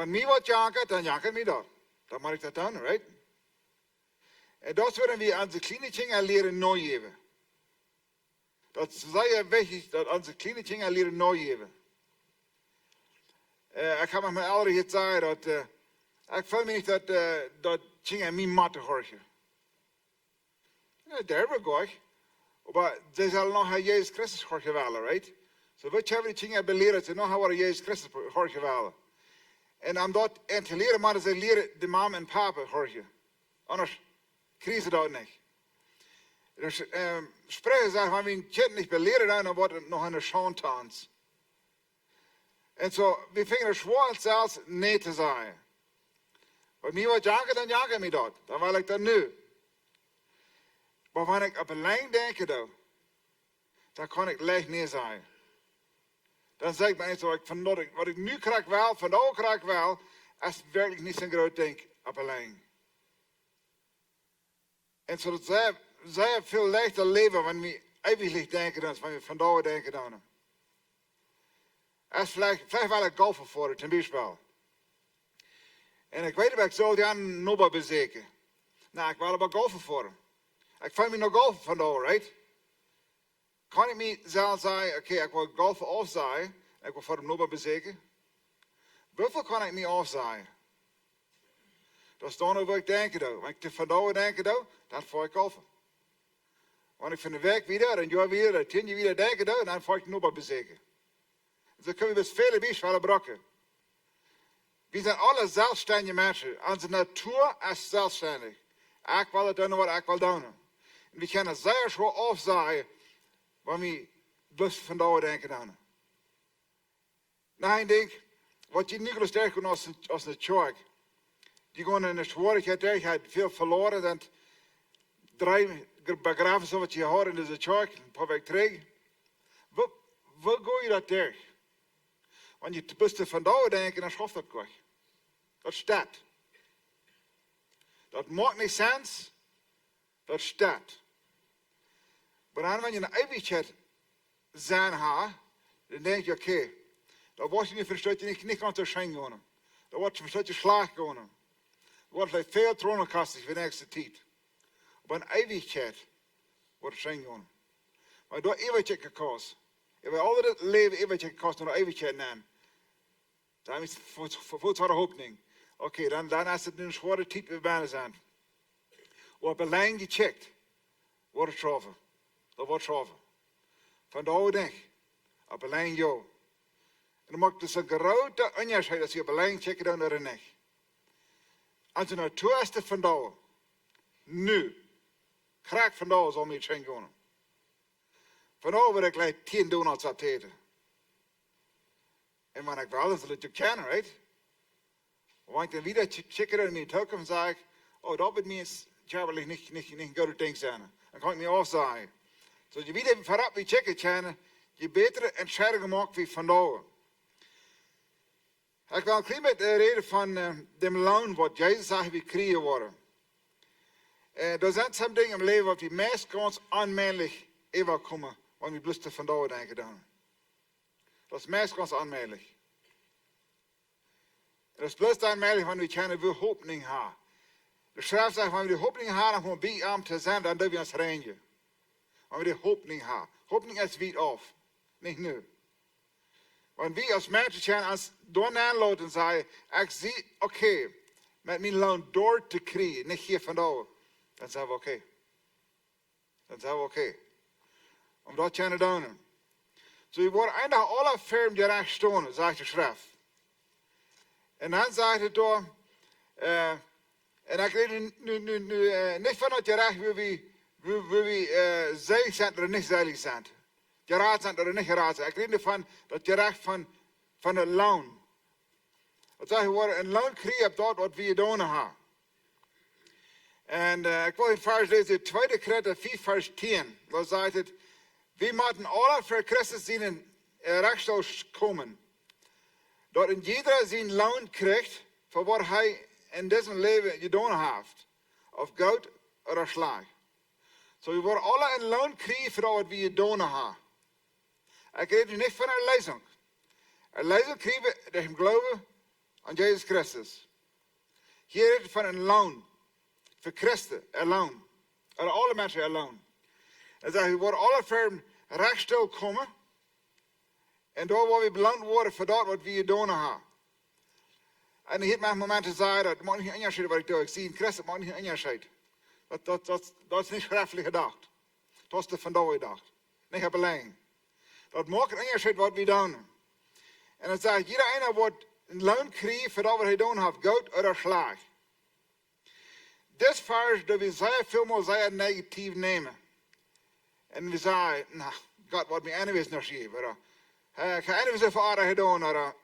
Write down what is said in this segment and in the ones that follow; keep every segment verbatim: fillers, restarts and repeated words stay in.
Mie waut jankat, dan jankat mie daut. Dan mott ekj daut doonen, right? Un daut es wuarom wie onse kjliene Kjinja lieren nojäwen. Daut es sea wichtich, daut onse kjliene Kjinja lieren nojäwen. Äh, ekj hab met miene Elren jesajcht daut, äh, ekj feel mie nich daut, äh, daut Kjinja mie motten horchen. Jo, daut woat goot. Oba see sellen noch Jesus Christus horchen wellen, right? Soo, waut haben wie de Kjinja belieren, daut see noch haben Jesus Christus horchen wellen. Un om daut aun to lieren, motten see lieren de Mama un Papa horchen. Aundasch kjrieen see daut nich. Daut, ähm, Spricha sajcht, wan wie een Kjint nich belieren, dan woat et noch eene Schaund to ons. Un soo, wie finjen et schwoa, selfst nä to sajen. Wan mie waut jankat, dan jankat mie daut. Dan well ekj daut nu. Oba wan ekj opp de Lenj denkjen doo, dan kaun ekj leicht nä sajen. Dan saj ekj mie eemol soo, ekj, von daut ekj, waut ekj nu krakjt well, von daut krakjt well, es werkjlich nich soon groot Dinkj opp de Lenj. Un soo daut sea, sea väl leichta läwen, wan wie eewich denkjen, aus wan wie von daut denkjen doonen. Es veleicht, veleicht well ekj golfen foaren, toom Biespel. Un ekj weet, ekj saul dän Noba besieekjen. Na, ekj well oba golfen foaren. Ekj feel mie no golfen von daut, right? Kaun ekj mie selfst sajen, okay, ekj well golfen aufsajen, ekj well foaren dän Noba besieekjen? Woo väl kaun ekj mie aufsajen? Daut es dan uk, waut ekj denkjen doo. Wan ekj von daut denkjen doo, dan foa ekj golfen. Wan ekj von de Wäakj wieda, een Joa wieda, ooda tieen Joa wieda denkjen doo, dan foa ekj dän Noba besieekjen. Soo kjenn wie bloos väle Biespels brucken. Wie sent aule selfststendje Menschen. Onse Natua es selfststendich. Ekj well daut doonen, waut ekj well doonen. Un wie kjennen sea schwoa aufsajen, wan wie bloos von daut denkjen doonen. Nä, ekj denkj, waut jie nu bloos derchgonen aus, aus eene Kjoakj. Dee gonen enne Schwierichkjeit derch, haben väl veloaren, sent dree Ge-, Bejrafnisse, waut jie hauden en dise Kjoakj, een poa Wäakj trigj. Woo, woo go jie daut derch? Wan jie bloos von daut denkjen, dan schauft daut goanich. Daut steit. Daut moakt nich sense. Daut steit. Oba dan, wan jie ne Eewichkjeit sennen haben, dan denkj jie, okay, daut woat jie nich, vestot jie nich, nich gaunz soo scheen gonen. Daut woat, vestot jie, schlajcht gonen. Daut woat veleicht väl Tronen kosten fa de näakjste Tiet. Oba en Eewichkjeit woat et scheen gonen. Wiels daut Eewichkjeit jekost. Ekj well aul daut Läwen Eewichkjeit jekost, no de Eewichkjeit nenn. Dan es, fa, fa, fa, fa de Hopninj. Okay, dan, dan es et nu eene schwoare Tiet, wua wie bennen sent. Oba opp de Lenj jekjikjt, woat et schaufen. Daut woat schaufen. Von daut nich. Opp de Lenj jo. Un dan moakt et een grooten Unjascheet, aus jie opp de Lenj kjikjen doonen ooda nich. Onse Natua es de von daut. Nu. Krakjt von daut saul mie scheen gonen. Von daut wudd ekj jlikj tieen Donuts opptäten. Un wan ekj well, dan saul ekj daut kjennen, right? Wan ekj dan wieda kj-, kjikj en miene Tookunft, saj ekj, oh, daut woat mie es, jo, well ekj nich, nich, nich een goodet Dinkj sennen. Dan kaun ekj mie aufsajen. Soo, je wieda verop wie kjikjen kjennen, je bätre Entscheidungen moak wie von daut. Ekj well een kjlien bät, äh, räden von, äh, dän Loon, waut Jesus sajcht, wie kjrieen woaren. Äh, doa sent some Dinja em Läwen, waut wie meist gaunz onmäajlich äwakomen, wan wie bloos von daut denkjen doonen. Daut es meist gaunz onmäajlich. Un daut es bloos dan mäajlich, wan wie kjennen, wua Hopninj haben. De Schreft sajcht, wan wie de Hopninj haben, dan om bie am to sennen, dan doo wie ons reinjen. Wan wie de Hopninj haben. Hopninj es wiet auf. Nich nu. Wan wie aus Menschen kjennen ons doa nenloten, sajen, ekj sie okay, met mienen Loon doa to kjrieen, nich hia von doa, dan sent wie okay. Dan sent wie okay. Om daut kjennen doonen. Soo, wie woaren een Dach aula ver daut Jerecht stonen, sajcht de Schreft. Un dan sajcht et doa, äh, un ekj räd nu, nu, nu, äh, nich von daut Jerecht, wua wie, wua, wua wie, äh, seelich sent ooda nich seelich sent. Jerat sent ooda nich jerat sent. Ekj räd von daut Jerecht von, von dän Loon. Daut sajcht, wie woaren een Loon kjrieen opp daut, waut wie jedonen haben. Un, äh, ekj well een Varsch läsen, tweede Korinta vea, Varsch tieen. Doa sajcht et, wie motten aula ver Christus sienen, äh, Rechststool komen. Daut een jieda sienen Loon kjricht, fa waut hee en disem Läwen jedonen haft, auf goot ooda schlajcht. Soo, wie woaren aula een Loon kjrieen fa daut, waut wie jedonen haben. Ekj räd nu nich von Erlösung. Erlösung kjrieen wie derch dän Gloowen aun Jesus Christus. Hia rät et von een Loon. Fa Christen een Loon. Ooda aule Menschen een Loon. Hee sajcht, wie woaren aule ver dän Rechta komen. Un doa woa wie beloont woaren fa daut waut wie jedonen haben. Un hia moaken Menschen sajen, daut moakt nich een Unjascheet waut ekj doo. Ekj sie een Christ, daut moakt nich een Unjascheet. Daut, daut, daut, daut es nich schreftlich jedocht. Daut es doa vondoag jedocht. Nich opp auleen. Daut moakt een Unjascheet waut wie doonen. Un daut sajcht, jieda eena woat een Loon kjrieen fa daut waut hee jedonen haft, goot ooda schlajcht. Dis Varsch doo wie sea väl mol sea negativ nämen. Un wie sajen, na, Gott woat mie anyways noch jäwen, ooda, hee, ekj hab anyways een Varsch jedonen, ooda.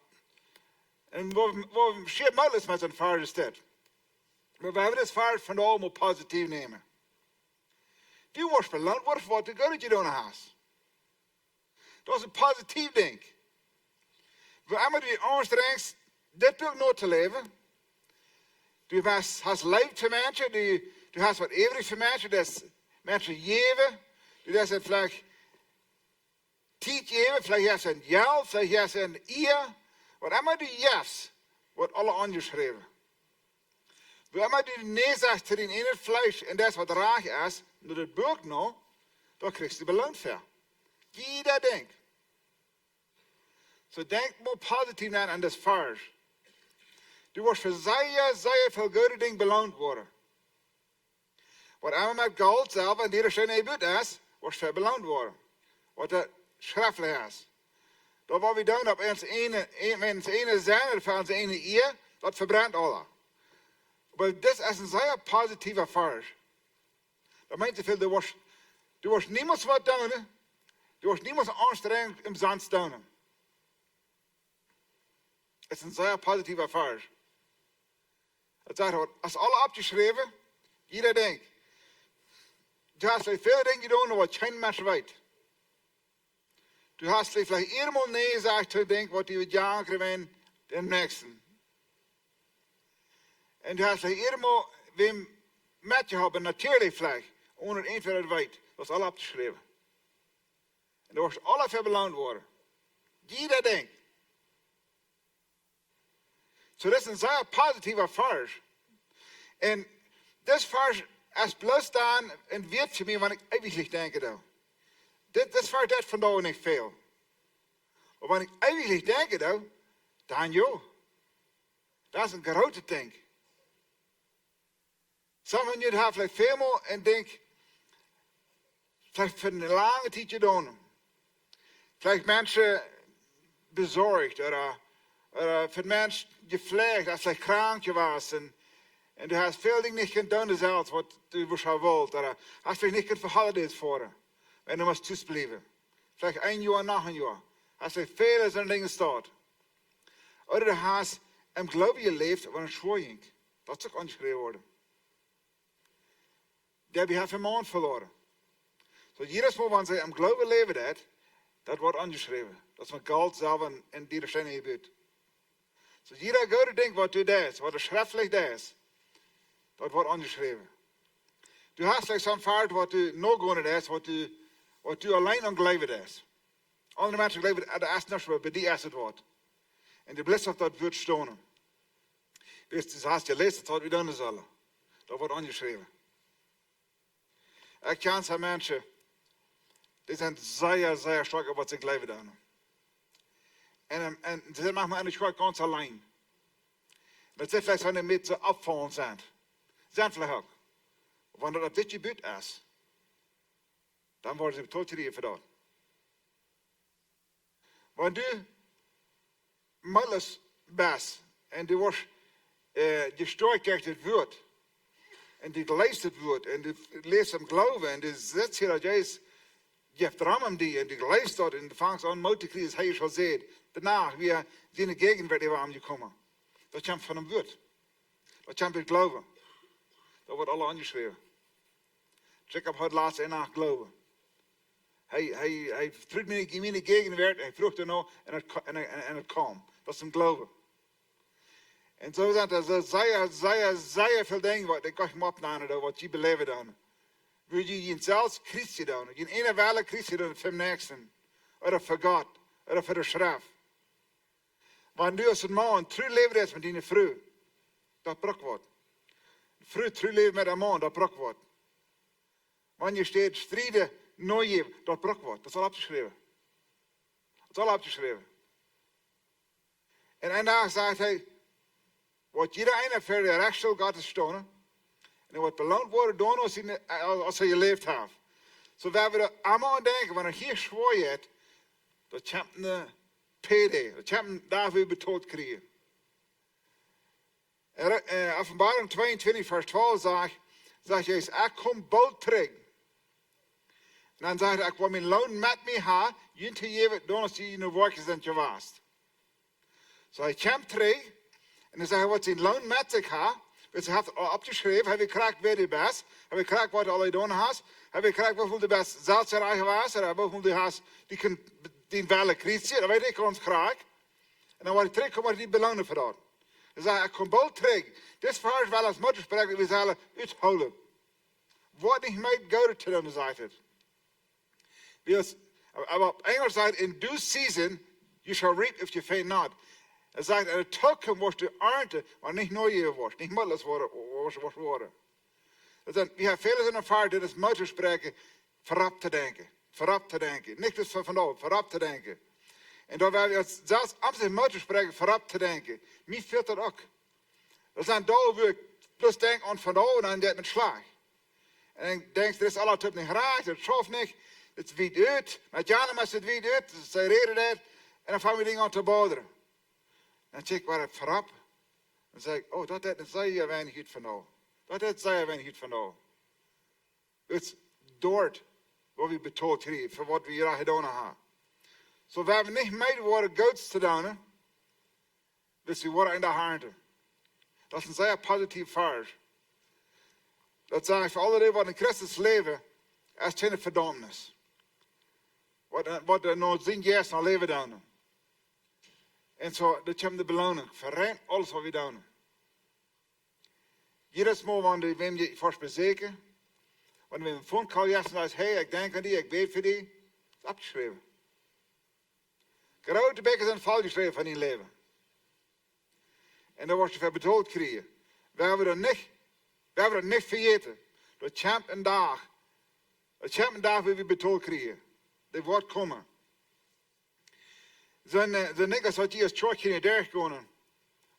Un woo, woo schwierisch daut es met soon Varsch es dit. Oba wie haben dis Varsch vondoag mol positiv nämen. Du woascht beloont woaren fa waut du Goodet jedonen hast. Daut es een positiv Dinkj. Woo emma du die aunstrengst, dit Buak no to läwen, du hast, hast Leew fa Menschen, du, du hast waut äwrich fa Menschen, du deist Menschen jäwen, du deist veleicht Tiet jäwen, veleicht hast du een Jelt, veleicht hast du een Iea, waut emma du jefst, woat aules aunjeschräwen. Woo emma du nä sajchst to dien ieejnet Fleesch un daut waut rajcht es, no daut Buak no, doa kjrichst du beloont fa. Jieda Dinkj. Soo denkj mol positiv no aun dis Varsch. Du woascht fa sea, sea väl goode Dinja beloont woaren. Waut emma met Golt, Selwa un diere Steena jebut es, woascht fa beloont woaren. Waut doa schreftlich es. Daut waut wie doonen opp ons ieejne, een, wan ons ieejne Senn, fa ons ieejne Iea, daut vebrent aules. Oba dit es een sea positiwa Varsch. Daut meent soo väl, du woascht, du woascht niemols waut doonen, du woascht niemols eene Aunstrenjunk omsonst doonen. Daut es een sea positiwa Varsch. Daut sajcht, daut es aules oppjeschräwen, jieda Dinkj. Du hast väl Dinja jedonen, waut kjeen Mensch weet. Du hast veleicht eemol nä jesajcht to Dinja, waut die jejankat haben, dän Näakjsten. Un du hast veleicht eemol wäm metjeholpen, natieedlich veleicht, onen daut irjentwäa daut weet. Daut es aules oppjeschräwen. Un du woascht aules fa beloont woaren. Jieda Dinkj. Soo, dit es een sea positiwa Varsch. Un dis Varsch es bloos dan een Wieet fa mie, wan ekj eewich denkjen doo. Dit, dis Varsch deit vondoag nich väl. Oba wan ekj eewich denkjen doo, dan jo. Daut es een grootet Dinkj. Somje von junt haben veleicht väl mol een Dinkj, veleicht fa eene lange Tiet jedonen. Veleicht Menschen besorcht ooda, ooda fa Menschen jefleecht, aus veleicht krank jewast un, un du hast väl Dinja nich kunt doonen selfst, waut du wurscht haben wullt, ooda hast veleicht nich kunt fa holidays foaren, wan du must tus bliewen. Veleicht een Joa, noch een Joa. Hast veleicht väle soone Dinja jedonen. Ooda du hast em Gloowen jeläft, oba een Schwoa jinkj. Daut es uk aunjeschräwen worden. Dee haft eenen Maun veloaren. Soo, jiedet Mol, wan see em Gloowen läwen deit, daut woat aunjeschräwen. Daut es met Golt, Selwa un, un diere Steena jebut. Soo, jieda goodet Dinkj, waut du deist, waut du schreftlich deist, daut woat aunjeschräwen. Du hast veleicht soon Varsch, waut du nogonen deist, waut du, waut du auleen aun jleewen deist. Aundre Menschen jleewen, daut es nuscht, oba bie die es et waut. Un du blifst opp daut Wort stonen. Wiels du hast jeläsen, daut wie doonen sellen. Daut woat aunjeschräwen. Ekj kjan soone Menschen, dee sent sea, sea stoakj opp waut see jleewen doonen. Un, un see sent maunchmol enne Kjoakj gaunz auleen. Daut see veleicht soone met soo oppjefoaren sent. Sent veleicht uk. Wan daut opp dit Jebiet es, dan woaren see betolt kjrieen fa daut. Wan du mootloos best un du woascht, äh, jestoakjt derch daut Wort, un du jleefst daut Wort, un du läfst em Gloowen, un du sitst hia, daut Jesus jeft Rum om die, un du jleefst daut, un du fangst aun Moot to kjrieen, aus hee es aul säd, doano, woo siene Jäajenwoat äwa am jekomen. Daut kjemt von däm Wort. Daut kjemt derch Gloowen. Daut woat aules aunjeschräwen. Jakob haud latst eene Nacht Gloowen. Hee, hee, hee vetrud mie, mie de Jäajenwoat, hee fruach doano un et ko-, un, un, un et kjeem. Daut es een Gloowen. Un soo sent doa soo sea, sea, sea väl Dinja, waut ekj nich mea oppnanen doo, waut jie beläwen doonen. Woo jie junt selfst Christen doonen, jie eene Welt Christen doonen, fa dän Näakjsten, ooda fa Gott, ooda fa de Schreft. Wan du aus een Maun tru läwen deist met diene Fru, daut brukt waut. Fru tru läwen met äa Maun, daut brukt waut. Wan jie städ strieden, nojäwen, daut brukt waut. Daut saul oppjeschräwen. Daut saul oppjeschräwen. Un een Dach sajcht hee, woat jieda eena ver de Rechststool Gottes stonen. Un hee woat beloont woaren doano aus hee, aus hee jeläft haft. Soo, wan wie doa emma aun denkjen, wan et hia schwoa jeit, daut kjemt een P D, daut kjemt een Dach, wua wie betolt kjrieen. En, äh, Openboarunk tweeuntwintich, Varsch twalf sajcht, sajcht Jesus: "Ekj kom boolt trigj." Un dan sajcht hee: "Ekj well mienen Loon met mie haben, junt to jäwen, dan aus jie en de Woakjen sent jewast." Soo, hee kjemt trigj un dan sajcht hee, hee woat sienen Loon met sikj haben, wiels hee haft aul oppjeschräwen, hee weet krakjt wäa du best, hee weet krakjt waut du aul jedonen hast, hee weet krakjt woo väl du best selfst erreicht hast, ooda woo väl du hast, dee kaun, dee Wellen kjrieen, daut weet hee gaunz krakjt. Un dan woat hee trigjkomen, woat hee die belonen fa daut. Hee sajcht: "Ekj kom boolt trigj." Dit Varsch well ons Moot toospräakjen, wie sellen uthoolen. Woat nich mea Goodet to doonen, sajcht et. Wie es, oba opp Enjlisch sajcht et: "In due season you shall reap if you faint not." Et sajcht, en de Tookunft woascht du arnten, wan du nich nojäwen woascht, nich mootloos woascht, woascht, woascht woaren. Daut sent, wie haben väl en de Varsch, dit es Moot toospräakjen, verop to denkjen, verop to denkjen. Nich bloos fa vondoag, verop to denkjen. Un doa woa wie ons selfst om sikj Moot toospräakjen, verop to denkjen. Mie fält daut uk. Daut sent Doag, wua ekj bloos denkj aun vondoag un dan jeit et mie schlajcht. Un dan denkjst, dit es aules nich rajcht, daut schauft nich, dit es wiet ut, met jana es et wiet ut, see räden daut, un dan fangen mie Dinja aun to bodren. Dan kjikj ekj wada verop, un saj ekj: "Oh, daut haft sea weinich ut vondoag. Daut haft sea weinich ut vondoag." Daut es doa, wua wie betolt kjrieen, fa waut wie hia jedonen haben. Soo, wie haben nich mea Goodet to doonen, wiels wie woaren een Dach arnten. Daut es een sea positiewa Varsch. Daut sajcht fa aule dee, waut en Christus läwen, es kjeene Vedaumnis. Waut, waut no sien Jeist no läwen doonen. Un soo, daut kjemt de Beloonunk fa rein aules, waut wie doonen. Jiedet Mol, wan du wäm jie veleicht beseakjen, wan du wäm een Phone Call jefst un sajchst: "Hey, ekj denkj aun die, ekj bäd fa die", es oppjeschräwen. Groote Bieekja sent volljeschräwen von dien Läwen. Un doa woascht du fa betolt kjrieen. Wie haben daut nich, wie haben daut nich vejäten. Daut kjemt een Dach. Daut kjemt een Dach, wua wie betolt kjrieen. Dee woat komen. Soo, äh, soo ekj denkj, aus jie aus Kjoakj hia derchgonen,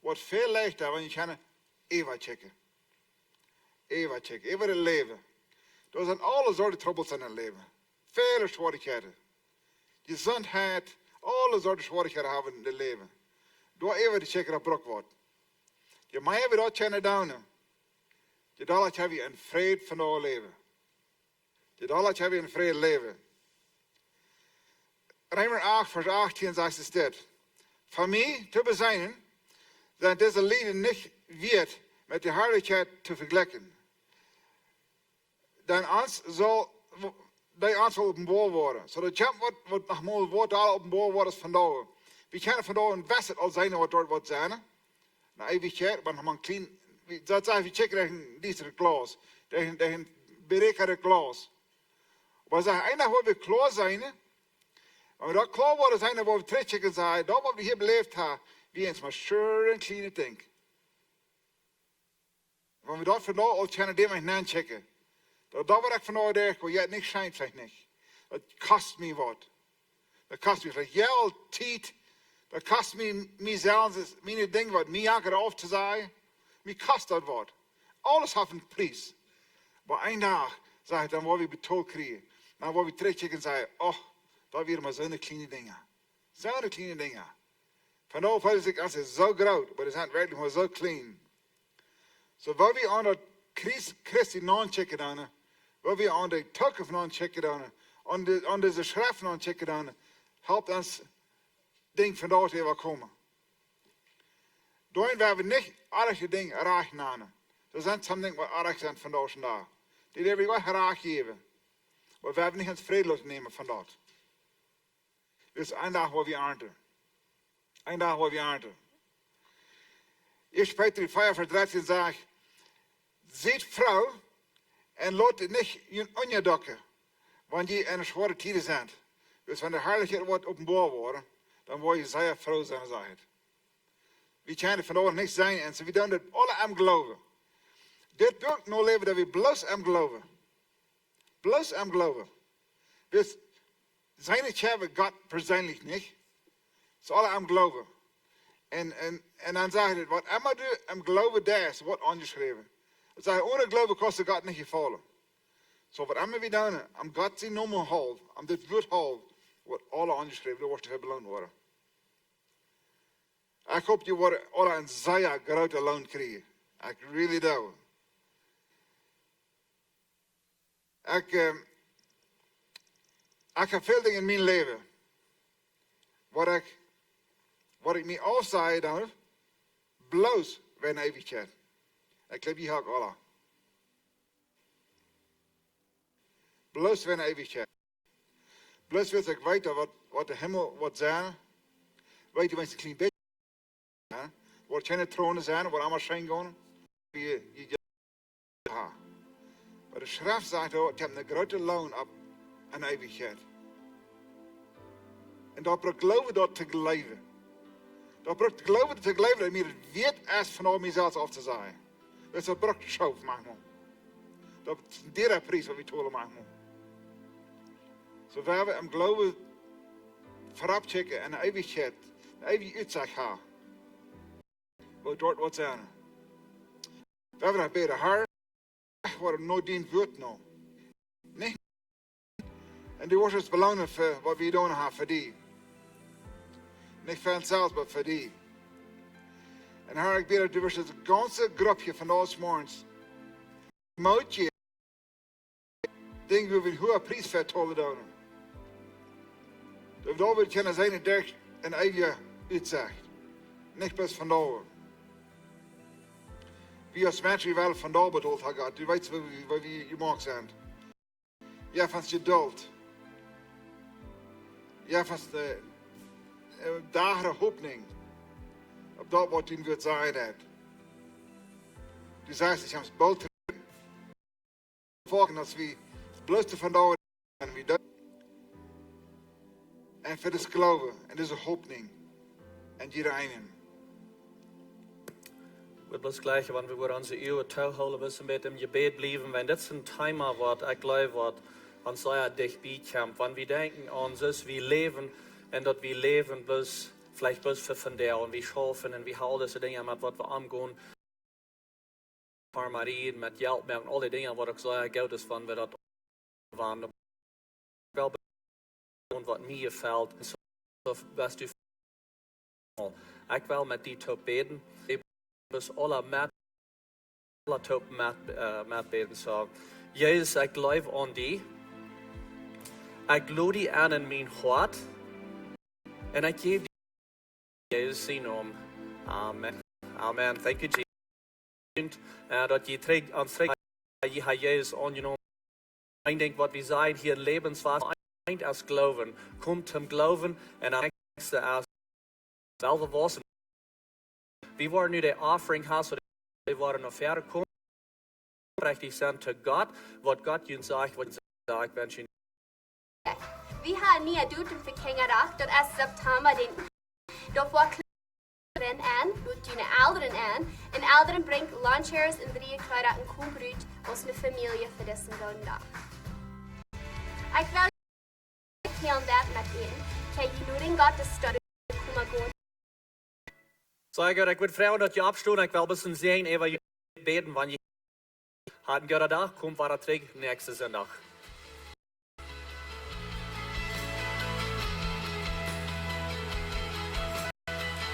woat väl leichta, wan jie kjennen äwakjikjen. Äwakjikjen, äwa daut Läwen. Doa sent aule Sorten Trubbels en daut Läwen. Väle Schwierichkjeiten. Jesuntheit, aule Sorten Schwierichkjeiten haben en daut Läwen. Doa äwakjikjen, daut brukt waut. Je mea wie daut kjennen doonen, je dolla kjenn wie en Fräd von daut Läwen. Je dolla kjenn wie en Fräd läwen. Reema acht, Varsch achtieen sajcht et dit: "Fa mie to beseenen sent dise Lieden nich wieet met de Harlichkjeit to vejlikjen, dee ons saul, dee ons saul openboa woaren." Soo, daut kjemt waut, waut noch mol woat aul openboa woaren es vondoag. Wie kjennen vondoag een bät aul seenen, waut doa woat sennen. Na, Eewichkjeit, oba noch mau een kjlien, wie, daut sajcht, wie kjikjen derch een diestret Glaus, derch een, derch een beräakjret Glaus. Oba sajcht, een Dach woa wie kloa sennen, wan wie doa kloa woaren sennen, woa wie trigjkjikjen un sajen, daut waut wie hia beläft haben, wia mau een schwierijet kjlienet Dinkj. Wan wie daut vondoag aul kjennen däm nich nenkjikjen, daut, daut waut ekj vondoag deed, ekj wull je nich scheen, veleicht nich. Daut kost mie waut. Daut kost mie veleicht Jelt, Tiet. Daut kost mie, mie selfst, miene Dinja, waut mie jankren auf to sajen. Mie kost daut waut. Aules haft een Pries. Oba een Dach, sajcht et, dan woa wie betolt kjrieen. Dan woa wie trigjkjikjen un sajen: "Oh, daut wieren mau soone kjliene Dinja. Soone kjliene Dinja." Vondoag feelt et sikj aus soo groot, oba dee sent werkjlich mau soo kjlien. Soo, woo wie aun daut Christ, Christi naunkjikjen doonen, woo wie aun de Tookunft naunkjikjen doonen, aun de, aun dise Schreft naunkjikjen doonen, halpt ons Dinkj vondoag to äwakomen. Doaren woa wie nich aule Dinja rajcht nämen. Doa sent some Dinja waut oajch sent vondoag dän Dach. Dee woa wie waut rajcht jäwen. Oba wie woaren nich ons Fräd loosnämen von daut. Wiels een Dach woa wie arnten. Een Dach woa wie arnten. Ieescht Petrus vea, Varsch dartieen sajcht: "Siet froo un lot junt nich unjaducken, wan jie en schwoare Tieden sent. Wiels wan de Harlichkjeit woat openboa woaren, dan woa jie sea froo sennen", sajcht et. Wie kjennen vondoag nich seenen. Un soo, wie doonen daut aula em Gloowen. Dit Buak noläwen, daut wie bloos em Gloowen. Bloos em Gloowen. Wie seenen nich Gott perseenlich nich. Daut es aula em Gloowen. Un, un, un dan sajcht et, waut emma du em Gloowen deist, woat aunjeschräwen. Daut sajcht, onen Gloowen kaust du Gott nich jefaulen. Soo, waut emma wie doonen, om Gott sienen Nomen haulwen, om dit Wuat haulwen, woat aula aunjeschräwen, du woascht doafäa beloont woaren. Ekj hop, jie woaren aula een sea grooten Loon kjrieen. I really do. Ekj, ehm, ekj hab väl Dinja en mien Läwen, waut ekj, waut ekj mie aufsaj, dan bloos wäajen Eewichkjeit. Ekj jleew, jie uk aula. Bloos wäajen Eewichkjeit. Bloos wiels ekj weet, waut, waut de Himmel woat sennen. Weet jie, wan jie een kjlien bät, jo, woat kjeene Tronen sennen, woat aules scheen gonen. Wie, wie, jo. Oba de Schreft sajcht uk, ekj hab een grooten Loon opp en Eewichkjeit. Un daut brukt Gloowen, daut to jleewen. Daut brukt Gloowen, to jleewen, daut mie daut wieet es, von aul mie selfst auftosajen. Daut brukt Schoof manchmol. Daut es een dieera Pries, waut wie tolen manchmol. Soo, wan wie em Gloowen verut kjikjen en de Eewichkjeit, de eewje Utsicht haben, woo daut woat sennen. Wan wie no bäden, Herr, waut no dien Wuat no. Nich. Un du woascht ons beloonen fa waut wie jedonen haben fa die. Nich fa ons selfst, oba fa die. Un Herr, ekj bäd, daut du woascht dit gaunze Gruppje vondoag zemorjes Moot jäwen, Dinja, wua wie een huagen Pries fa tolen doonen. Daut wie daut kjennen seenen derch een eewje Utsicht. Nich bloos vondoag. Wie aus Menschen, wie wellen vondoag betolt haben, Gott. Du weetst, woo wie, woo wie jemoakt sent. Jeff ons Jeduld. Jeff ons de, eh, dachliche Hopninj opp daut, waut dien Wuat sajen deit. Du sajchst, ekj hab boolt Volk, un aus wie bloos doavon dauwen, un wie daut, un fa disen Gloowen un dise Hopninj en jieda eenen. Wie bloos jlikj, wan wie woaren onse Uagen toohoolen, bloos een bät em Jebäd bliewen, wiels dit es een Thema, waut ekj jleew, waut ons sea dicht bie kjemt. Wan wie denkjen aun, soo aus wie läwen, un daut wie läwen bloos, veleicht bloos fa vondoag, un wie schaufen, un wie haben dise Dinja met waut wie omgonen, Farmarie, met Jelt moaken, aul dee Dinja, waut uk sea goot es, wan wie daut aunwenjen. Ekj well, un waut mie jefelt, un soo, soo best du. Ekj well met die toop bäden. Wie aula met, aula toop met, eh, met bäden, soo. Jesus, ekj jleew aun die. Ekj lod die en en mien Hoat. Un ekj jäw die Jesus sienen Nomen. Amen. Amen. Thank you, Jesus. Eh, daut jie trigj, ons trigj, jie haben Jesus aunjenomen. Een Dinkj, waut wie sajen hia en Läwenswasser, eent es Gloowen. Komt toom Gloowen un daut näakjste es selfst waussen. Wie woaren nu de Offering haben, soo daut wie woaren no väaren komen. Oprechtich sennen to Gott, waut Gott junt sajcht, waut junt sajcht, ekj wensch junt. Wie haben een Datum fa Kjinjadach, daut es September dän. Doa woat Kjleeda en, lot june Elren en, un Elren brinjt lawn chairs un drieeje Kjleeda un komt rut aus eene Famielje fa disen gooden Dach. Ekj well Kjnälen woat met eenen, kjenn jie nu dän Gott de Stoot komen gonen. Soo, ekj, ekj wudd froagen, daut jie oppstonen, ekj well bloos een Säajen äwa junt bäden, wan jie haben een gooden Dach, komt wada trigj näakjsten Sindach.